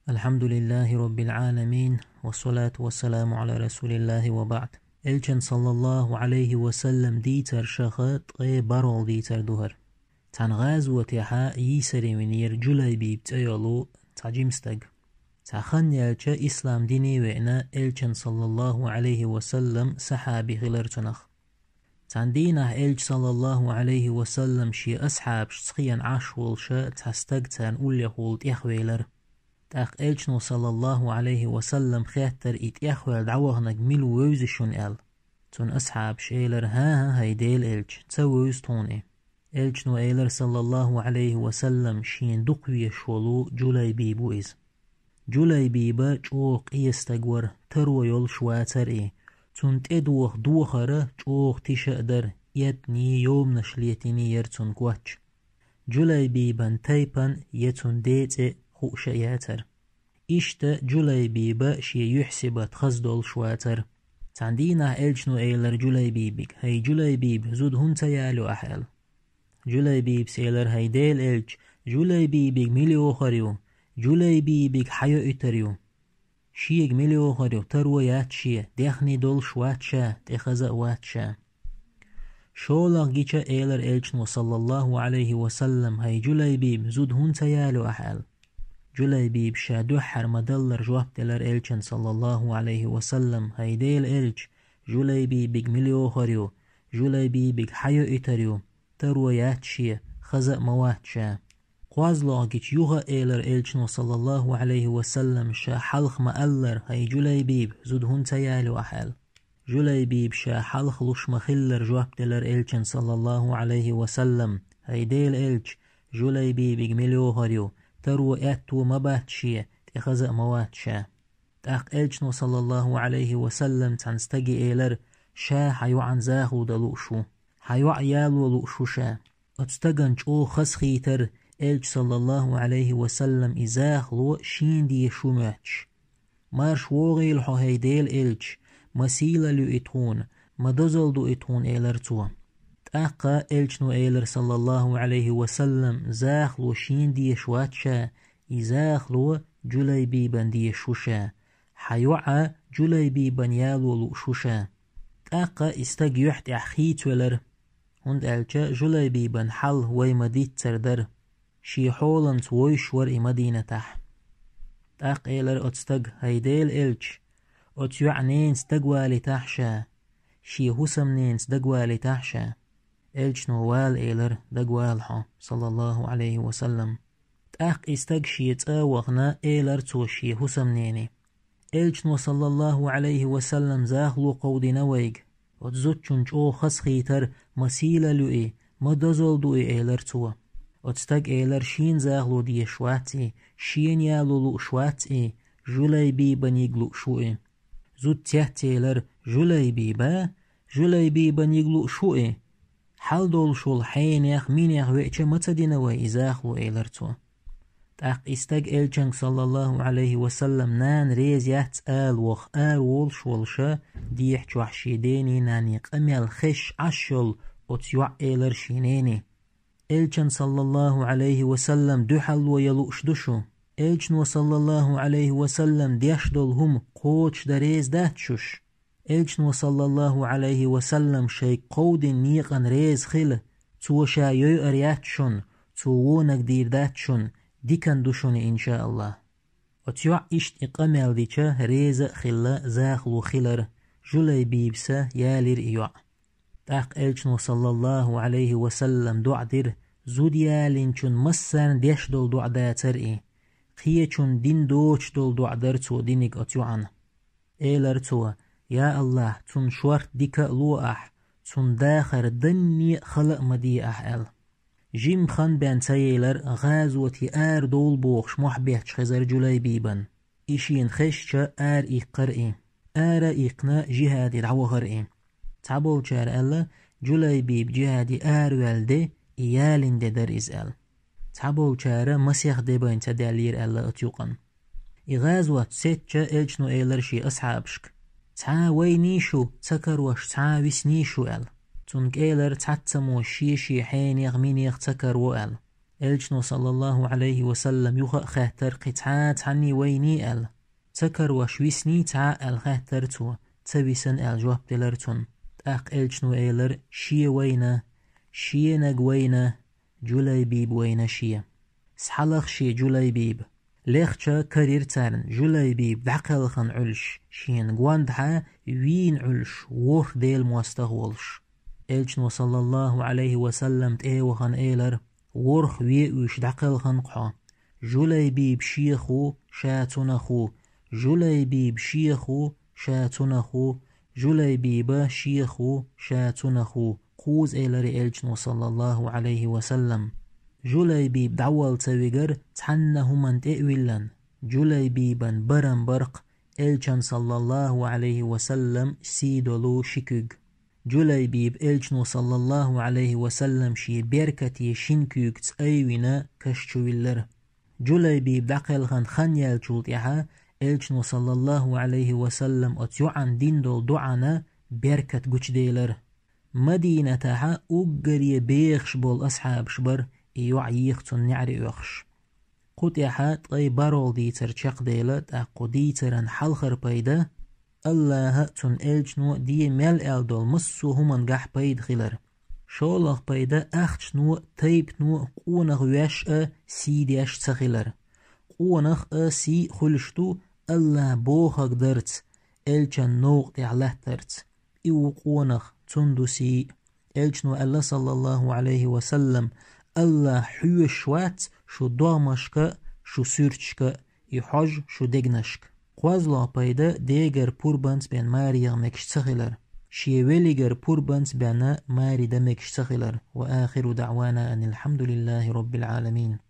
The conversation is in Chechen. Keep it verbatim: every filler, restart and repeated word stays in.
الحمد لله رب العالمين، والصلاة والسلام على رسول الله وبعد. Элчан, саллаллаху Ӏалайхи ва саллам, дийцар шаха ткъе бархӀалгӀа дийцар ду хӀара. Цхьан гӀазотехьа йийсаре винера Джулайбиб цӀе йолу цхьа жима стаг. Цхьа хан яьлча, ислам дине веана Элчан, саллаллаху Ӏалайхи ва саллам, сахьаби хилар цунах. Цхьан дийнахь Элча, саллаллаху Ӏалайхи ва саллам, шен асхьабашца хиъна Ӏаш волуша цхьа стаг царна уллехула тӀехвелира. ТӀаккха Элчано, саллаллаху Ӏалайхи ва саллам, хаьттира и тӀехваьлла дӀаваханарг мила ву вевза шуна аьлла. Цуьнан асхьабаша элира: «ХӀан-хӀа, хӀай Делан Элча, ца вевза тхуна и». Элчано элира, саллаллаху Ӏалайхи ва саллам: «Шена дукха везаш волу Джулайбиб ву иза». Джулайбиба чӀогӀа къен стаг вара, таро йолуш вацара и. Цунна тӀедоха дохар чӀогӀа тиша а дара, эттаний, йоманаш летийний яра цунна коч. Джулайбибан тайпана я цунна ден цӀе хууш а яцара. Иштта Джулайбиба шен юьхь-сибат хаза долуш вацара. Цхьан дийнахь Элчано элира Джулайбибига: «ХӀай Джулайбиб, зуда хӀунда ца ялайо ахь?» – аьлла. Джулайбибас элира: «ХӀай Делан Элча, Джулайбибига мила йохар ю? Джулайбибига хьан йоуьйтур ю? Шега мила йохар ю? Таро яц шен, даьхни долуш вац ша, тӀе хаза а вац ша». ШолгӀа гича элира Элчано, саллаллаху Ӏалайхи ва саллам: «ХӀай Джулайбиб, зуда хӀунда ца ялайо ахь?» – аьлла. Джулайбиба ша дуьххьара ма-даллара жоп делира Элчана, саллаллаху Ӏалайхи ва саллам: «ХӀай Делан Элча, Джулайбибига мила йохар ю? Джулайбибига хьан йоуьйтур ю? Таро яц шен, хаза а ма вац ша». КхозлагӀа гича юха а элира Элчано, саллаллаху Ӏалайхи ва саллам, ша хьалха ма-аллара: «ХӀай Джулайбиб, зуда хӀунда ца ялайо ахь?» – аьлла. Джулайбиба ша хьалха луш ма-хиллара жоп делира Элчана, саллаллаху Ӏалайхи ва саллам: «ХӀай Делан Элча, Джулайбибига мила йохар ю? Таро аьтто ма бац шен, тӀе хаза а ма вац ша». ТӀаккха Элчано, саллаллаху Ӏалайхи ва саллам, цхьана стаге элира: «Ша хьан йоӀана захало дан лууш ву. Хьан йоӀ яло лууш ву ша». Оцу стагана чӀогӀа хазахийтира Элча, саллаллаху Ӏалайхи ва саллам, и захало шена дезаш ву моьттуш. «Марша вогӀийла хьо, хӀай Делан Элча, ма сийла луьй тхуна, ма дозалла дуй тхуна», – элира цо. ТӀаккха Элчано элира, саллаллаху Ӏалайхи ва саллам: «Захало шена дезаш вац ша, и захало Джулайбибан дезаш ву ша. Хьан йоӀ Джулайбибан яло лууш ву ша». ТӀаккха и стаг юьхь тӀехь хийцавелира, хӀунда аьлча Джулайбибан хьал вай ма-дийццара дара. Шен хьоланца вовзаш вара и Мадинатахь. ТӀаккха элира оцу стага: «ХӀай Делан Элча, оцу йоӀан ненаца дагавалийтахьа ша, шен хӀусамненаца дагавалийтахьа ша». Элчано: «Вала», – элира, – «дагавала хьо», саллаллаху Ӏалайхи ва саллам. ТӀаккха и стаг шен цӀа а вахана, элира цо шен хӀусамнене: «Элчано, саллаллаху Ӏалайхи ва саллам, захало кховдийна вайга. Оцу зудчунна чӀогӀа хазахийтира, ма сийла луьй, ма дозалла дуй», – элира цо. Оцу стага элира: «Шена захало дезаш вац и, шена яло лууш вац и, Джулайбибаниг лууш ву и». Зуда цецъелира: «Джулайбиба? Джулайбибаниг лууш ву и? Хьал долуш волу хьенех, минех веача ма ца дина вай и захало», – элира цо. ТӀаккха и стаг Элчанга, саллаллаху Ӏалайхи ва саллам, нана реза яц ала ваха араволуш волуша, дехьа чохь шен дений, нанний къамел хезаш Ӏаш йолу оцу йоӀа элира шен нене: «Элчан, саллаллаху Ӏалайхи ва саллам, дуьхьало ян лууш ду шу? Элчано, саллаллаху Ӏалайхи ва саллам, деш долу хӀума кхочушдан реза дац шуш?» Элчано, саллаллаху Ӏалайхи ва саллам, шайга кховдина некъан реза хила, цо ша йойур яц шуна, цо вониг дийр дац шуна, диканиг ду шуна, иншааллахӀ. Оцу йоӀа иштта и къамел дича, реза а хилла, захало хилира, Джулайбибас ялира и йоӀ. ТӀаккха Элчано, саллаллаху Ӏалайхи ва саллам, доӀа дира, зуда ялийначун массарна деш долу доӀа дацара и. Кхечунна дина доцуш долу доӀа дара цо диниг оцу йоӀана. Элира цо: «Я АллахӀ, цунна шорта дика а ло ахь, цунна дахар данне а, хала а ма де ахь», – аьлла. Жимма хан бен ца елира, гӀазоте арадовла бохуш мохь бетташ хезара Джулайбибан. И шена хезча, ара иккхира и. Ара а иккхина, жихӀаде дӀавахара и. Цхьаболчара аьлла, Джулайбиб жихӀаде араваьлла де, и ялийна де дара иза аьлла. Цхьаболчара масех де бен ца даьллера аьлла оцу юкъана. И гӀазот сецча, Элчано элира шен асхьабашка: «Цхьа а вайний шу, ца карош цхьа а висний шу», – аьлла. Цунна кӀелара цхьаццамо шен-шен хьенех, минех ца караво аьлла. Элчано, саллаллаху Ӏалайхи ва саллам, юха а хаьттар кхин цхьа а цхьанний вайний аьлла. Ца карош висний цхьа а аьлла хаьттар цо, ца висна аьлла жоп делар цунна. ТӀаккха Элчано элар: «Шен вайна, шенаг вайна, Джулайбиб вайна шен. Схьалаха шен Джулайбиб». Лехча карира царна, Джулайбиб дӀакхелхина Ӏуьллуш, шена гондахьа вийна Ӏуьллуш, ворхӀ Делан мостагӀа волуш. Элчано, саллаллаху Ӏалайхи ва саллам, тӀе а вахана элар: «ВорхӀ вен уьш дӀакхелхина-кх хьо. Джулайбиб шех ву, ша цунах ву, Джулайбиб шех ву, ша цунах ву, Джулайбиба шех ву, ша цунах ву», — кхузза элар Элчано, саллаллаху Ӏалайхи ва саллам. Джулайбиб дӀавала ца вигар цхьанна хӀуманна тӀе а виллина, Джулайбибан барам бар-кх Элчан, саллаллаху Ӏалайхи ва саллам, сий долу ши куьг. Джулайбиб Элчано, саллаллаху Ӏалайхи ва саллам, шен беркате шина куьйгаца айвина каш чу виллар. Джулайбиб дӀакхелхина хан яьллачул тӀаьхьа Элчано, саллаллаху Ӏалайхи ва саллам, оцу йоӀана дина долу доӀана беркат гучуделар. Мадинатахьа уггаре бехаш болу асхьабаш бара и йоӀ йийха цунна неӀаре оьхуш. Кху тӀаьхьа ткъе бархӀалгӀа дийцар чекхдела, тӀаккха кху дийцаран хьалхара пайда Аллаха а, цуьнан Элчано а де мел аьлла долу массо а хӀуманна гахь пайда хилар. ШолгӀа пайда ахчано а, тайпано а къонах веш а, сий деш ца хилар. Къонах а, сий а хуьлуш ду Аллаха бохург дарца, Элчан новкъа тӀехь латтарца. И ву къонах, цунна ду сий. Элчано аьлла, саллаллаху Ӏалайхи ва саллам: «Аллах хьоьшуш вац шу догӀмашка а, шу суьрташка а, и хьожа шу дегнашка». КхозлагӀа пайда дегара пурбанца бен маре яха мегаш ца хилар. Шен велигара пурбанца бен маре дан мегаш ца хилар. Ва ахиру даӀвана анил хьамдулиллахи роббил Ӏаламин.